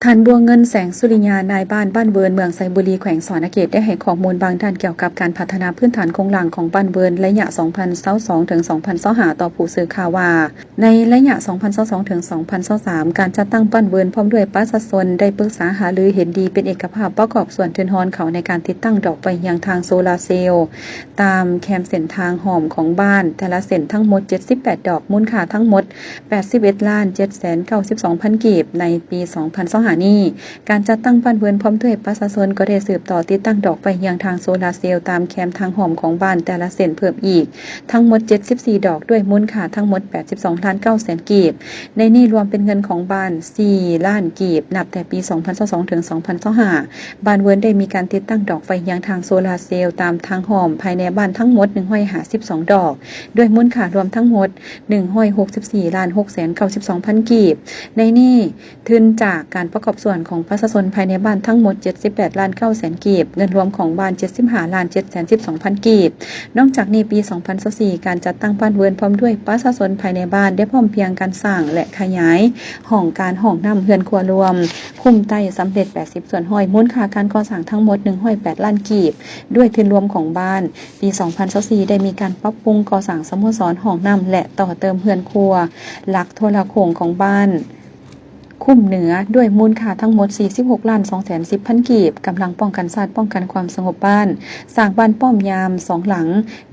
ທ່ານ ບົວເງິນ ແສງສຸລິຍາ ນາຍບ້ານບ້ານເວີນ ເມືອງໄຊບູລີ ແຂວງສະຫວັນນະເຂດ ໄດ້ໃຫ້ຂໍ້ມູນບາງດ້ານກ່ຽວກັບການພັດທະນາພື້ນຖານໂຄງລ່າງຂອງບ້ານເວີນ ໄລຍະ ສອງພັນຊາວສອງ ເຖິງ ສອງພັນຊາວຫ້າ ຕໍ່ຜູ້ສື່ຂ່າວວ່າ ໃນໄລຍະ ສອງພັນຊາວສອງ ເຖິງ ສອງພັນຊາວສາມ ການຈັດຕັ້ງບ້ານເວີນ ພ້ອມດ້ວຍປະຊາຊົນ ໄດ້ປຶກສາຫາລືເຫັນດີເປັນເອກະພາບ ປະກອບສ່ວນທຶນຮອນເຂົ້າໃນການຕິດຕັ້ງດອກໄຟຮຽງທາງໂຊລາເຊວ ຕາມແຄມເສັ້ນທາງຫ້ອມຂອງບ້ານແຕ່ລະເສັ້ນທັງໝົດ ເຈັດສິບແປດ ດອກ, ມູນຄ່າທັງໝົດ ແປດສິບເອັດລ້ານເຈັດແສນເກົ້າສິບສອງພັນກີບ ໃນປີສອງພັນຊາວຫ້ານີ້. ການຈັດຕັ້ງບ້ານເວີນພ້ອມດ້ວຍປະຊາຊົນກໍໄດ້ສືບຕໍ່ຕິດຕັ້ງດອກໄຟຮຽງທາງໂຊລາເຊວຕາມແຄມທາງຫ້ອມຂອງບ້ານແຕ່ລະເສັ້ນເພີ່ມອີກ ທັງໝົດ ເຈັດສິບສີ່ ດອກ ດ້ວຍມູນຄ່າທັງໝົດ ແປດສິບສອງລ້ານເກົ້າແສນກີບ. ໃນນີ້ລວມເປັນເງິນຂອງບ້ານ ສີ່ລ້ານກີບ ນັບແຕ່ປີສອງພັນຊາວສອງ ເຖິງ ສອງພັນຊາວຫ້າ ບ້ານເວີນໄດ້ມີການຕິດຕັ້ງດອກໄຟຮຽງທາງໂຊລາເຊວຕາມທາງຫ້ອມພາຍໃນບ້ານທັງໝົດ ໜຶ່ງຮ້ອຍຫ້າສິບສອງ ດອກ ດ້ວຍມູນຄ່າລວມທັງໝົດ ໜຶ່ງຮ້ອຍຫົກສິບສີ່ລ້ານຫົກແສນເກົ້າສິບສອງພັນກີບ. ໃນນີ້ ທຶນຈາກການປະກອບສ່ວນຂອງປະຊາຊົນພາຍໃນບ້ານທັງໝົດ ເຈັດສິບແປດລ້ານເກົ້າແສນກີບ, ເງິນລວມຂອງບ້ານ ເຈັດສິບຫ້າລ້ານເຈັດແສນສິບສອງພັນກີບ. ນອກຈາກນີ້ ປີສອງພັນຊາວສີ່ ການຈັດຕັ້ງບ້ານເວີນພ້ອມດ້ວຍປະຊາຊົນພາຍໃນບ້ານ ໄດ້ພ້ອມພຽງກັນສ້າງ ແລະ ຂະຫຍາຍຫ້ອງການຫ້ອງນ້ຳເຮືອນຄົວລວມ ຄຸ້ມໄຕ້ສຳເລັດ ແປດສິບສ່ວນຮ້ອຍ, ມູນຄ່າການກໍ່ສ້າງທັງໝົດ ໜຶ່ງຮ້ອຍແປດລ້ານກີບ, ດ້ວຍທຶນລວມຂອງບ້ານ. ປີສອງພັນຊາວສີ່ ໄດ້ມີການປັບປຸງກໍ່ສ້າງສະໂມສອນຫ້ອງນ້ຳ ແລະ ຕໍ່ເຕີມເຮືອນຄົວຫຼັກໂທລະໂຄ່ງຂອງບ້ານຄຸ້ມເໜືອ ດ້ວຍມູນຄ່າທັງໝົດ ສີ່ສິບຫົກລ້ານສອງແສນສິບພັນກີບ, ກຳລັງປ້ອງກັນຊາດປ້ອງກັນຄວາມສະຫງົບບ້ານ ສ້າງບ້ານປ້ອມຍາມສອງຫຼັງ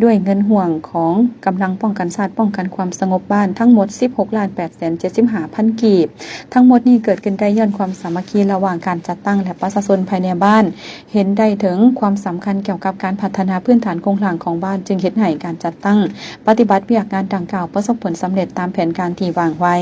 ດ້ວຍເງິນຮ່ວມຂອງກຳລັງປ້ອງກັນຊາດປ້ອງກັນຄວາມສະຫງົບບ້ານ ທັງໝົດ ສິບຫົກລ້ານແປດແສນເຈັດສິບຫ້າພັນກີບ. ທັງໝົດນີ້ເກີດຂຶ້ນໄດ້ຍ້ອນຄວາມສາມັກຄີລະຫວ່າງການຈັດຕັ້ງ ແລະ ປະຊາຊົນພາຍໃນບ້ານ ເຫັນໄດ້ເຖິງຄວາມສຳຄັນກ່ຽວກັບການພັດທະນາພື້ນຖານໂຄງລ່າງຂອງບ້ານ ຈຶ່ງເຮັດໃຫ້ການຈັດຕັ້ງປະຕິບັດວຽກງານດັ່ງກ່າວປະສົບຜົນສຳເລັດຕາມແຜນການທີ່ວາງໄວ້.